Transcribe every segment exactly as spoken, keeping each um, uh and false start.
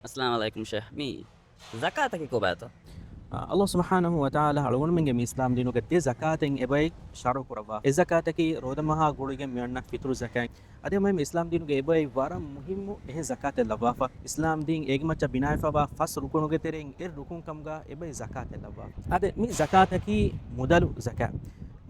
އައްސަލާމު ޢަލައިކުމް ޝޭޚް. މި ޒަކާތަކީ ކޮބާތޯ؟ އާ، ﷲ ސުބްޙާނަހޫ ވަތަޢާލާ އަޅުގަނޑުމެންގެ މި އިސްލާމް ދީނުގަ ދެ ޒަކާތެއް އެބައި ޝަރުޢު ކުރައްވާ. އެއް ޒަކާތަކީ ރޯދަ މަހާ ގުޅިގެން މިއަންނަ ފިޠުރު ޒަކާތް. އަދި ހަމަ މި އިސްލާމް ދީނުގެ އެބައި ވަރަށް މުހިއްމު އެހެން ޒަކާތެއް ލައްވާފަ. އިސްލާމް ދީން އޭގެ މައްޗަށް ބިނާވެފަވާ ފަސް ރުކުނުގެ ތެރެއިން އެއް ރުކުން ކަމުގަ އެބައި ޒަކާތެއް ލައްވާފަ. އަދި މި ޒަކާތަކީ މުދަލު ޒަކާތް.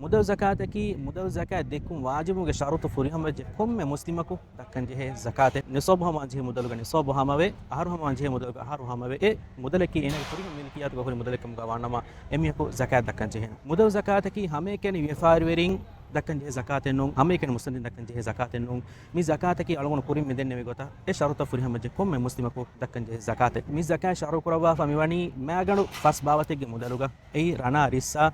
މުދަލު ޒަކާތަކީ މުދަލު ޒަކާތް ދެއްކުން ވާޖިބުގެ ޝަރުޠު ފުރިހަމަވެއްޖެ ކޮންމެ މުސްލިމަކު ދައްކަން ޖެހޭ ޒަކާތެއް. ނިޞާބު ހަމަވާން ޖެހޭ މުދަލުގަ ނިޞާބު ހަމަވެ، އަހަރު ހަމަވާން ޖެހޭ މުދަލުގަ އަހަރު ހަމަވެ، އެ މުދަލަކީ އޭނާގެ ފުރިހަމަ މިލްކިއްޔާތުގަ ހުރި މުދަލެއް ކަމުގަ ވާނަމަ، އެމީހަކު ޒަކާތް ދައްކަން ޖެހޭނެ. މުދަލު ޒަކާތަކީ ހަމައެކަނި ވިޔަފާރިވެރިން ދައްކަން ޖެހޭ ޒަކާތެއް ނޫން، ހަމައެކަނި މުސްލިމް ދައްކަން ޖެހޭ ޒަކާތެއް ނޫން. މި ޒަކާތަކީ އަޅުގަނޑު ކުރިން މި ދެންނެވި ގޮތަށް އެ ޝަރުޠަށް ފުރިހަމަވެއްޖެ ކޮންމެ މުސްލިމަކު ދައްކަން ޖެހޭ ޒަކާތެއް. މި ޒަކާތް ޝަރުޢު ކުރައްވާފަ މިވަނީ މައިގަނޑު ފަސް ބާވަތެއްގެ މުދަލުގަ. އެއީ ރަނާ ރިއްސާ،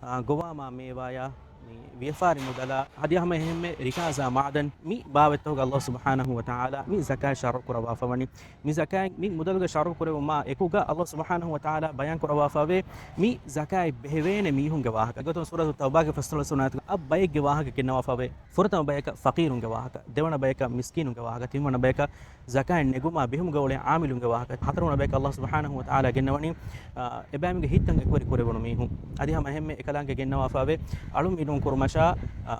އާ، ގޮވާމާ މޭވާޔާ، މި ވިޔަފާރި މުދަލާ، އަދި ހަމަ އެހެންމެ ރިކާޒާ މަޢުދަން. މި ބާވަތްތަކުގަ ﷲ ސުބްޙާނަހޫ ވަތަޢާލާ މި ޒަކާތް ޝަރުޢު ކުރައްވާފަ ވަނީ. މި ޒަކާތް މި މުދަލުގެ ޝަރުޢު ކުރެވުމާ އެކުގަ ﷲ ސުބްޙާނަހޫ ވަތަޢާލާ ބަޔާން ކުރައްވާފަވޭ މި ޒަކާތް ބެހެވޭނެ މީހުންގެ ވާހަކަ. އެގޮތުން ސޫރަތު ތައުބާގެ ފަސްދޮޅަސް ވަނަ އާޔަތުގަ އަށް ބައެއްގެ ވާހަކަ ގެންނަވާފަވޭ. ފުރަތަމަ ބަޔަކަށް ފަޤީރުންގެ ވާހަކަ، ދެވަނަ ބަޔަކަށް މިސްކީނުންގެ ވާހަކަ، ތިންވަނަ ބަޔަކަށް ޒަކާތް ނެގުމާ ބެހުމުގަ އުޅޭ ޢާމިލުންގެ ވާހަކަ، ހަތަރުވަނަ ބަޔަކަށް ﷲ ސުބްޙާނަހޫ ވަތަޢާލާ ގެންނަވަނީ، އާ، އެބައިމީހުންގެ ހިތްތައް އެކުވެރި ކުރެވުނު މީހުން. އަދި ހަމަ އެހެންމެ އެކަލާނގެ ގެންނަވާފަވޭ އަޅު މީހުން ކުރުމަށާ، އާ،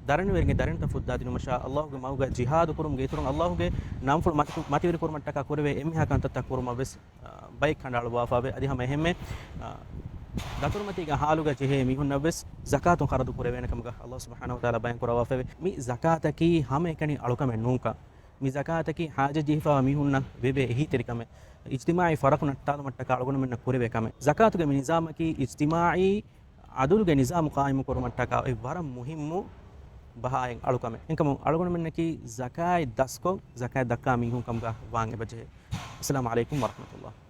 ދަރަނިވެރިންގެ ދަރިންތައް ފުއްދާދިނުމަށާ، ﷲގެ މަގުގަ ޖިހާދު ކުރުމުގެ އިތުރުން ﷲގެ ނަންފުޅު މަތި-، މަތިވެރި ކުރުމަށްޓަކާ ކުރެވޭ އެންމެހާ ކަންތައްތައް ކުރުމަށްވެސް، އާ، ބައެއް ކަނޑައަޅުއްވާފަވޭ. އަދި ހަމަ އެހެންމެ، އާ، ދަތުރުމަތީގެ ހާލުގަ ޖެހޭ މީހުންނަށްވެސް ޒަކާތު ޚަރަދު ކުރެވޭނެ ކަމުގަ ﷲ ސުބްޙާނަހޫ ވަތަޢާލާ ބަޔާން ކުރައްވާފަވޭ. މި ޒަކާތަކީ ހަމައެކަނި އަޅުކަމެއް ނޫންކަން. މި ޒަކާތަކީ ޙާޖަތް ޖެހިފަވާ މީހުންނަށް ވެވޭ އެހީތެރިކަމެއް، އިޖްތިމާޢީ ފަރަޤު ނައްޓާލުމަށްޓަކާ އަޅުގަނޑުމެންނަށް ކުރެވޭ ކަމެއް. ޒަކާތުގެ މި ނިޒާމަކީ އިޖްތިމާޢީ ޢަދުލުގެ ނިޒާމު ޤާއިމު ކުރުމަށްޓަކާ އޮތް ވަރަށް މުހިއްމު ބަހާއެއް އަޅުކަމެއް. އެހެންކަމުން އަޅުގަނޑުމެންނަކީ ޒަކާތް ދަސްކޮށް، ޒަކާތް ދައްކާ މީހުން ކަމުގަ ވާން އެބަޖެހޭ. އައްސަލާމު ޢަލައިކުމް ވަރަޙްމަތުﷲ.